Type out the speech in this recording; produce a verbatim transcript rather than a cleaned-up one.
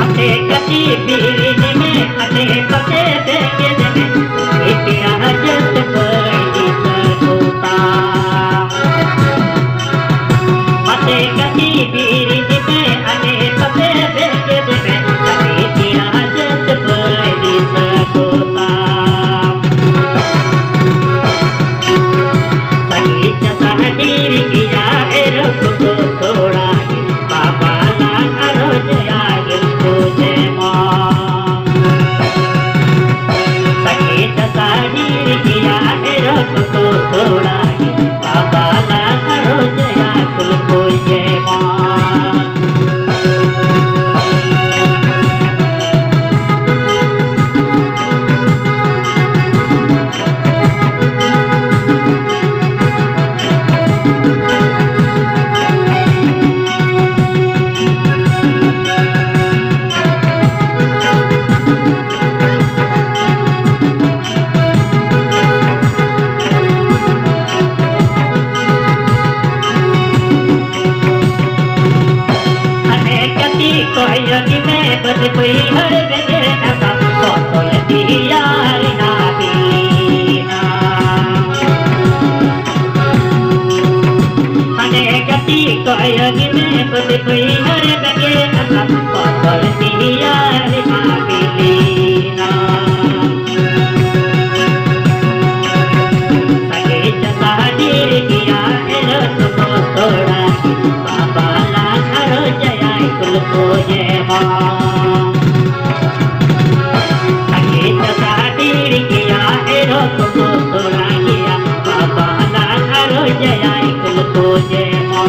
ᱟᱯᱮ ᱠᱟᱹᱴᱤᱡ ᱵᱤᱨᱤᱫ ᱢᱮ, ᱟᱞᱮ ᱯᱟᱥᱮ ᱵᱮᱸᱜᱮᱫ ᱢᱮ, ᱤᱛᱤᱦᱟᱥ ᱡᱟᱹᱛ ᱯᱟᱹᱭᱞᱤ ᱥᱟᱹᱜᱩᱛᱟ᱾ ᱟᱯᱮ ᱠᱟᱹᱴᱤᱡ ᱵᱤᱨᱤᱫ ᱢᱮ, ᱟᱞᱮ ᱯᱟᱥᱮ ᱵᱮᱸᱜᱮᱫ ᱢᱮ, ᱤᱛᱤᱦᱟᱥ ᱡᱟᱹᱛ ᱯᱟᱹᱭᱞᱤ ᱥᱟᱹᱜᱩᱛᱟ᱾ ᱥᱟᱹᱦᱤ ᱪᱟᱥᱟ ᱰᱤᱨ ᱜᱮᱭᱟ, ᱮᱨᱚᱜ ᱠᱚ ᱛᱷᱚᱲᱟ ᱜᱮ᱾ ᱵᱟᱵᱟ ᱞᱟᱞ ᱟᱨᱚ ᱡᱚᱭᱟ ᱜᱮ ᱯᱩᱡᱮ ᱢᱟ᱾ ᱥᱟᱹᱦᱤ ᱪᱟᱥᱟ ᱰᱤᱨ ᱜᱮᱭᱟ, ᱮᱨᱚᱜ ᱠᱚ ᱛᱷᱚᱲᱟ ᱜᱮ᱾ ᱵᱟᱵᱟ ᱞᱟᱞ ᱟᱨᱚ ᱡᱚᱭᱟ ᱠᱚ ᱯᱩᱡᱮ ᱢᱟ᱾ ᱦᱟᱱᱮ ᱠᱟᱹᱴᱤᱡ ᱠᱚᱭᱚᱜ ᱢᱮ, ᱵᱟᱹᱫ ᱵᱟᱹᱭᱦᱟᱹᱲ ᱨᱮᱜᱮ ᱟᱥᱟ ᱯᱚᱴᱚᱞ ᱛᱮᱭᱟᱨ ᱮᱱᱟ ᱵᱤᱞᱤᱱᱟ᱾ ᱦᱟᱱᱮ ᱠᱟᱹᱴᱤᱡ ᱠᱚᱭᱚᱜ ᱢᱮ, ᱵᱟᱹᱫ ᱵᱟᱹᱭᱦᱟᱹᱲ ᱨᱮᱜᱮ ᱟᱥᱟ ᱯᱚᱴᱚᱞ ᱛᱮᱭᱟᱨ ᱮᱱᱟ ᱵᱤᱞᱤᱱᱟ᱾ ᱥᱟᱸᱜᱮ ᱪᱟᱥᱟ ᱰᱷᱮᱨ ᱜᱮᱭᱟ, ᱮᱨᱚᱜ ᱠᱚ ᱛᱷᱚᱲᱟ, ᱵᱟᱵᱟ ᱞᱟᱞ ᱟᱨᱚ ᱡᱟᱭᱟᱭ ᱠᱩᱞ ᱠᱚ ᱧᱮᱢᱟ᱾ ᱥᱟᱸᱜᱮ ᱪᱟᱥᱟ ᱰᱷᱮᱨ ᱜᱮᱭᱟ, ᱮᱨᱚᱜ ᱠᱚ ᱛᱷᱚᱲᱟ ᱜᱮᱭᱟ, ᱵᱟᱵᱟ ᱞᱟᱞ ᱟᱨᱚ ᱡᱟᱭᱟᱭ ᱠᱩᱞ ᱠᱚ ᱧᱮᱢᱟ᱾